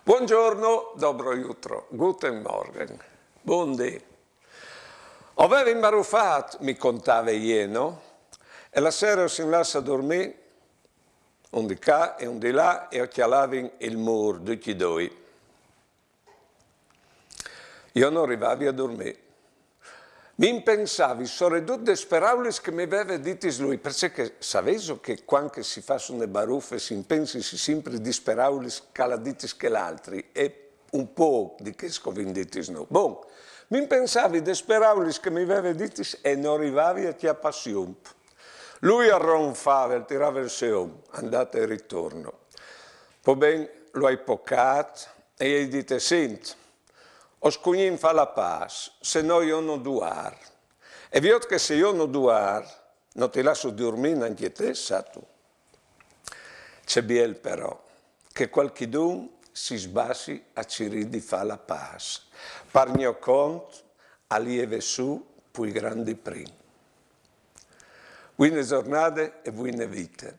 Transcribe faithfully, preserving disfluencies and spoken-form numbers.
Buongiorno, dobro jutro, guten Morgen. Buondì. O vevi imbarufât, mi contave jê, no? E la sere o sin lâts a durmî, un di ca e un di là, e o cjalavin il mûr ducj i doi. Jo no rivavi a durmî. Mi impensavi soredut des peraulis che mi veve ditis lui, parcè che savêso che cuant che si fâs une barufe si impensi simpri des peraulis che al à ditis chel altri e un pôc di chês che o vin ditis nô. Bon, mi impensavi des peraulis che mi veve ditis e no rivavi a cjapâ sium. Lui al ronfave, al tirave il sium, andata e ritorno. Po ben, lu ai pocât e i ai dit: «Sint, o scugnìn fâ la pâs, se no jo no duar. E viôt che se jo no duar, no ti lasso durmî nancje te, sâstu.» Ce biel però, che cualchidun si sbassi a cirî di fâ la pâs. Par gno cont, al jeve sù plui grant di prin. Buine zornade e buine vite.